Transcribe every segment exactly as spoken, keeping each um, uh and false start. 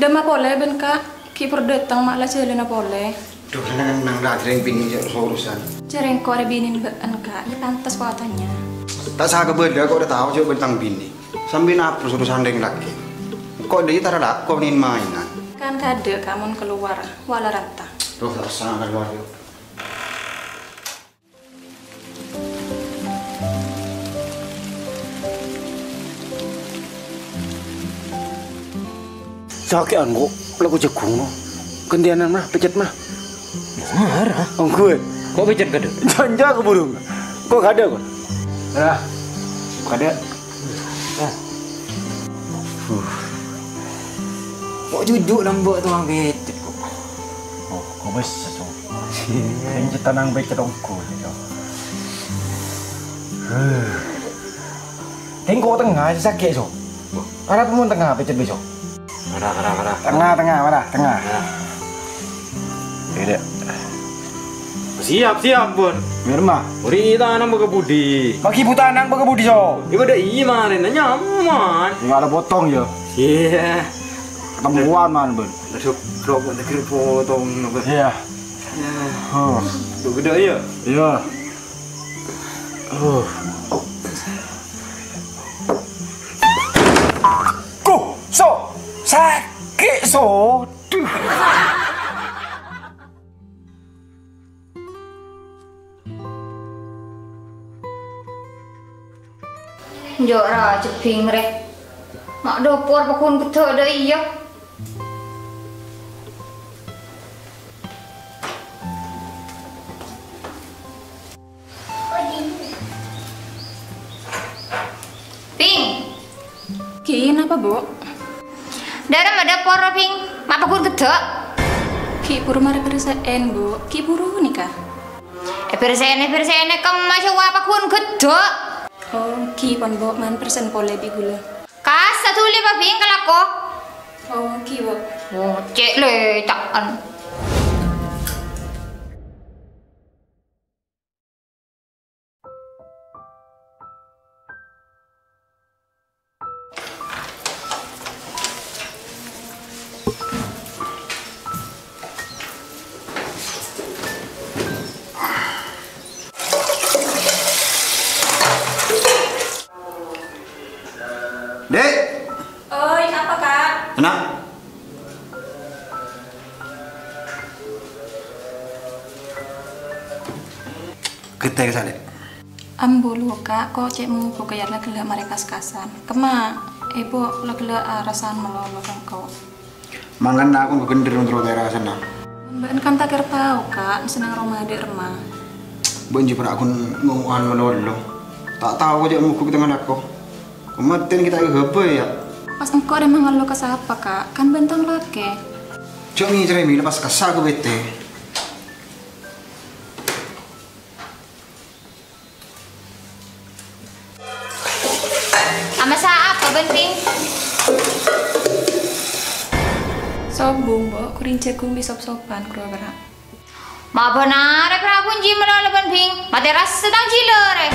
Dâmma polè bân, Ka'? Ghi' buru dâteng, ma' la jhâlâna polè. Dhu, nang-, nang-, nang-, rajâ rèng binè' jâ' urusan. Jâ' rèng ko' arè binèna bâ'en, Ka'. Iyâ pantes kotanya. Ta' saka bâdâ ko' dâ' tao jâ' bân tang binè'. Sambi nabru urusan rèng lakè'. Ko' dâ' iyâ tara lako nèn-maènan. Kan kadâ' ka mon kalowar, wala ranta. Dhu, ta' osa kalowar, yuk. Sakè'an, kok, lako jhâghung, no. Ghântèyan, mah, pècèt, mah. Mara. Ongghu, eh. Kok pècèt kadâ'? Janja keburu. Kok kadâ', kok? Lah, kadâ'. Ah. Huh. Kok jujur nang mbok tuh pècèt, kok? Oh, kok bisa, so? Pècèt tanang pècèt ongghu, so. Huh. Tèngko tengnga, sakè', so. Arapa mon tengnga pècèt, so? Kara, kara, kara. Tengnga, tengnga, mara, tengnga. Kara. Iyâ, Dek. Siap, siap, Bun. Mirma. Buri tanang bâkabudi. Pagi buta nang bâkabudi, so. Iku dâ' iyâ marèna nyaman. Iyâ, ada potong, ya. Iyâ. Ketemuan, man, Bun. Ada dok, dok, ada potong, apa? Iyâ. Iyâ. Oh. Dok gede, ya? Iyâ. Oh. Ko, so, sakè', so. Duh. Njo' ra jebbhing rè. Ma' dhâpor paggun geddo' dâ' iyâ. Ping. Ghi, napa, Bu? Dâremma dhâpor, Ping? Ma' paggun geddo'? Ghi' buru marè bersè'è, Bu. Ghi' buru nèka. È bersè'è, bersè'è kemma cowa paggun geddo'. Oh, ghi pon, Bu, man bersè'è polè bi' ghulâ. Kassa' dhuli, Ping, kalako. Oh, ghi, Bu. Oh, cè' lèca'an. Dek! Oi, apa, Kak? Ana'. Ghâtè ka salè. Ambu lu, Kak, ko' cè' mogok ya la ghellâ' marè kas-kasan. Kemma, Ebo la ghellâ' arasan malolo sengko'. Mangkana aku ghender ngontrol terasana. Bâ'en kan ta' kèra tao, Kak, senneng roma dâ' remma. Bâ'en jiyâ pernah aku ngowan malolo. Ta' tao ko' cè' mogok tengnga lako. Kemma tèn kita ghâbây ya. Pas engko' rè mangalo ka sapa, Kak? Kan bâ'en tang lakè. Jhâ' ngècèrè mi lepas kassa' ka bete. Amassa apa bâ'en, Ping? Sobung, Bu. Ghuring jhâghung bi' sop-sopan, ghuru pèra'. Ma' bân arè pèra' kunci malolo bâ'en, Ping. Matè rassa tang jhilâ rè.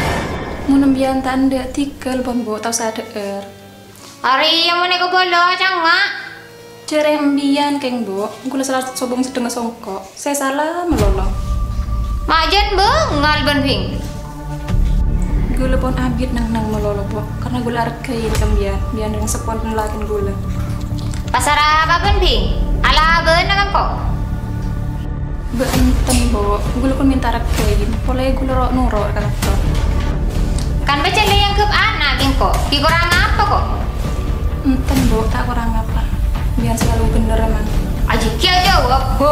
Mon embiyan ta' endâ' dhigghâl, pon, Bu, ta' osa dhâ'âr. Arèya mon èkabâlâ, cangnga'. Jhâ' rè embiyan, kèng, Bu. Ghulâ sala sobung sedhengnga songko'. Sè sala malolo. Ma' jhân bângal bâ'en, Ping. Ghulâ pon abit neng-neng malolo, Bu. Karna ghulâ arghâi ka embiyan. Embiyan rèng seppon lakèna ghulâ. Pasara ka bâ'en, Ping. Alabâna ka engko'. Bâ'en enten, Bu. Ghulâ pon mènta arghâi. Polè ghulâ ro'-noro' ka lako. Kan bâcale èangghep ana' bi' engko'. Ghi' korang apa, ko'? Enten, Bu. Ta' korang apa. Biyen selalu bener, emang. Aji kèya jawab, Bu.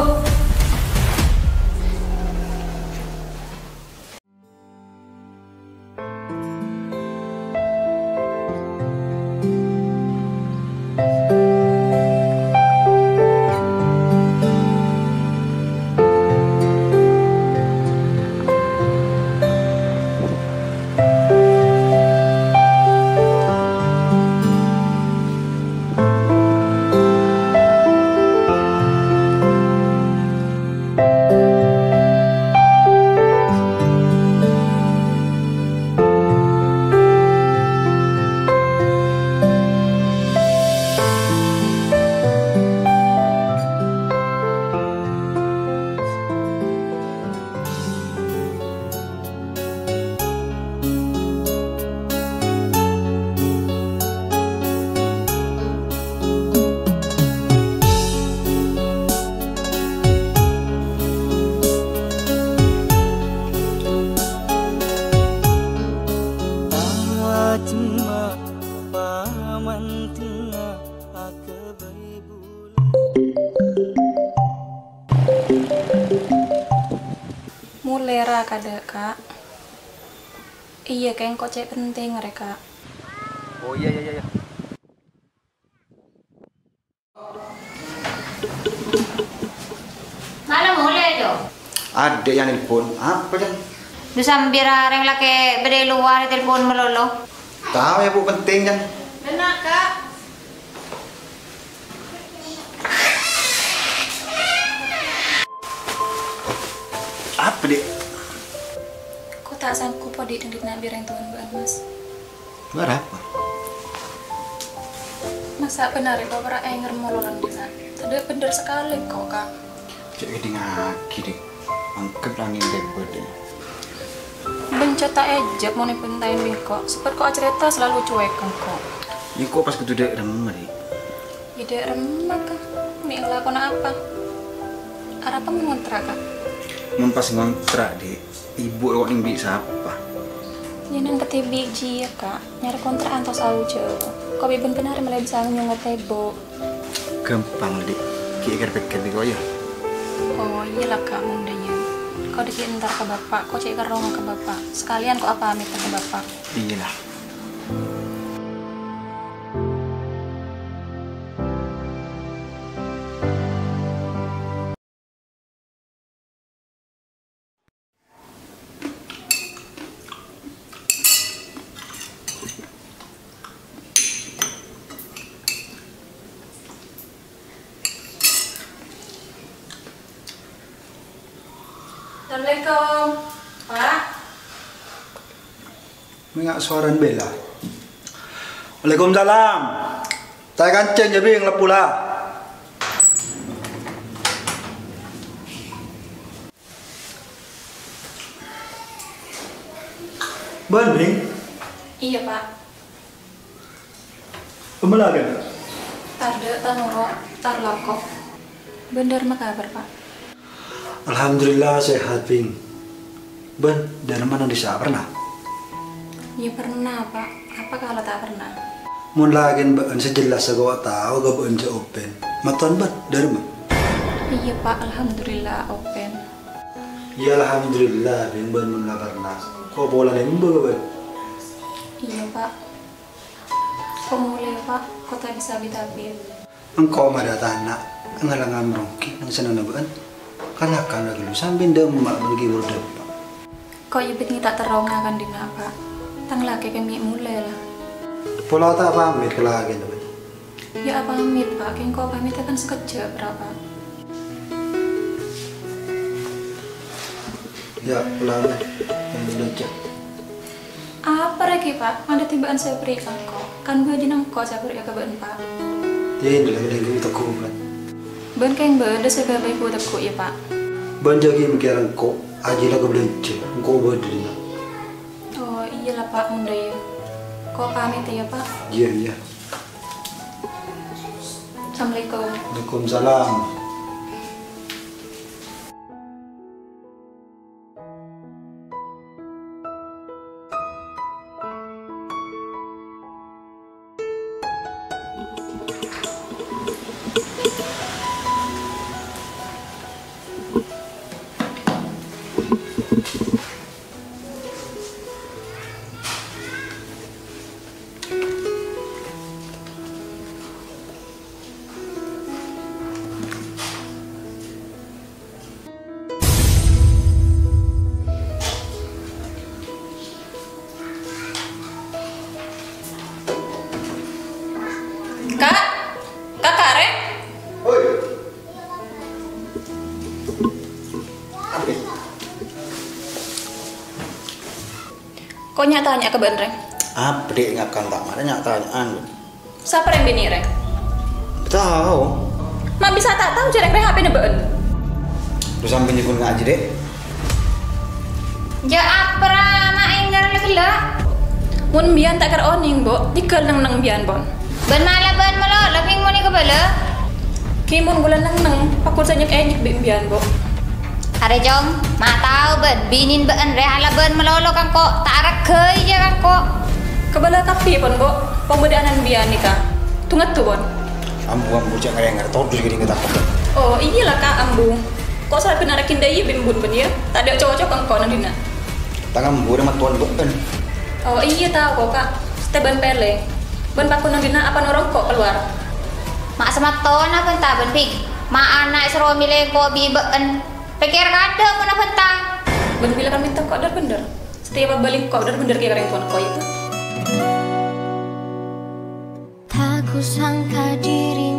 Kadâ', Ka'. Iyâ, Kè, engko' cè' penting rè, Ka'. Oh, iyâ, iyâ, iyâ, iyâ. Mala molè, Jo? Adhek yang nelpon. Apa, Jang? Dhu, sambira rèng lakè' bâdâ è lowar telpon malolo. Tahu ya, Bu, penting, Jang. Benar, Kak. Apa, Dek? Ko ta' sanggup, Dek, dendhina bi' rèng towana bâ'na, Mas. Bârâmpa? Masa' bhender ko' para ènger mololon, Dina? Tadâ' bhender sakalè ko', Kak. Cè' èdingngaghi, Dek. Mangkèn angèn tèmbhâ, Dek. Bân jhâ' ta' èjhâ' mon èbhântaèn bi' ko', sabâb ko' acarèta salalu cuek ka ko'. Iyâ, ko' pas kodhu dâ' remma, Dek. Iyâ, dâ' remma, Kak. Mè' ngalakona apa? Arapa mon ngontrak, Kak? Mon pas ngontrak, Dek, ibu' ko' nèng bi' sapa? Iyâ, nèng kadhi bi' jiyâ, Kak. Nyarè kontrakan ta' saujâ. Ko' bi' bân bhender malè bisa nyongngot ibu'. Ghâmpang, Dek. Ghi' èkèr-pèkkèr bi' ko', yâ. Oh, iyâ la, Kak, mon dâ' iyâ. Ko' dâgghi' entar ka Bapa', ko' cè' kerrongnga ka Bapa'. Sakalèyan ko' apamèt ka Bapa'. Iyâ la. Assalamualaikum, Pak. Mènga' sowarana bella. Waalaikumsalam. Ta' èkancèng, jâ, Bing, lebbhu la. Bân, Bing? Iyâ, Pak. Emma lakèna? Tadâ', ta' noro', ta' alako. Bân dâ' remma kabhâr, Pak? Alhamdulillah, sehat, Bing. Bân, dâ' remma nang dissa' pernah? Iyâ pernah, Pak. Apa kala ta' pernah? Mon lakèna bâ'na sè jelas sè ko' tao ka bâ'na jhâ' open. Mattowan bân, dâ' remma? Iyâ, Pak. Alhamdulillah, open. Iyâ, alhamdulillah, Bing, bân mon la pernah. Ko' polana emba ka bâ'na? Iyâ, Pak. Ko' molè, Pak. Ko' ta' bisa bi-tabi. Engko' marè tana', ngala ngamronggi nang sennengnganna bâ'na. Kan-ngakan la ghâllu sampèyan dâ' emma' bân ghibur dâpa'. Ko' iyâ bit ngèta' terrongnga kan dina, Pak. Tang lakè kan mè' molè la. Pola ta' pamèt ka lakèna, Bâ'na? Iyâ, apamèt, Pak. Kèng ko' pamèt kan sakejjhâ', Pak. Iyâ, pola, Bâ'na. Yang belajar. Apa rè ghi, Pak? Mandhâddhi bâ'na sè aberri' ka engko'. Kan bâjâna engko' sè aberri' ka bâ'na, Pak. Yâ, iyâ, la, la, la, tegghu', Pak. Bân kèng bâdâ sè bâbâi bu tegghu', yâ, Pak. Bân jâ' ghi' mèkkèrè engko', ajiyâ la ka bâlânjhâ, engko' bâdâ dina. Oh, iyâ la, Pak, mon dâ' iyâ. Ko' pamèt, yâ, Pak. Iyâ, iyâ. Assalamualaikum. Waalaikumsalam. Kak, Kak Karè? Oi. Apa? Ko' nya'-tanya' ka bâ'na rèng. Apa, Dek, ngakan ta' marè nya'-tanya'an? Sapa rèng binè' rèng? Tao. Ma' bisa ta' tao jârèng rèng H P-na bâ'na? Lu sampèyan jhughân ngajhi, Dek. Jâ' apra ma' èngghâr la ghellâ'. Mon bi'ân ta' kèra onèng, Bo', tèghâl neng-neng bi'ân, pon. Bân mala bân malolo, Bing, mon èkabâlâ. Ghi mon ghulâ neng-neng, paghun sè nyèk-ènyèk bi' bi'ân, Bo'. Arè, Cong, ma' tao bân, binèna bâ'na rè alabân malolo ka engko', ta' arghâi jâ ka engko'. Kabâlâ kabbhi, pon, Bo', pambâdâ'ânna bi'ân nèka. Tungadu, pon. Ambu, ambu, jâ' ngèr-ngèr, todus ghi' dingghâ tako'. Oh, iyâ la, Kak, ambu. Ko' sè bhender ghi' dâ' iyâ, Bim, bun bâ'na yâ? Tadâ' cocok engko' nang dinna'. Tang embu rè mattowan bâ'en. Oh iyâ, tao ko', Ka'. Satèya bâ'en pèlè. Bâ'en pagghun nang dinna' apa noro' engko' kalowar? Ma' sè mattowana bhânta bâ'en, Bim. Ma' ana' èsoro mèlè engko' bi' bâ'en. Pèkkèr kaadâ' mon abhânta. Bâ'en bilâ kan mènta engko' dhâr-bhendhâr. Satèya pabâli engko' dhâr-bhendhâr kèya ka rèng towana ko' yâ. Tak kusangka diri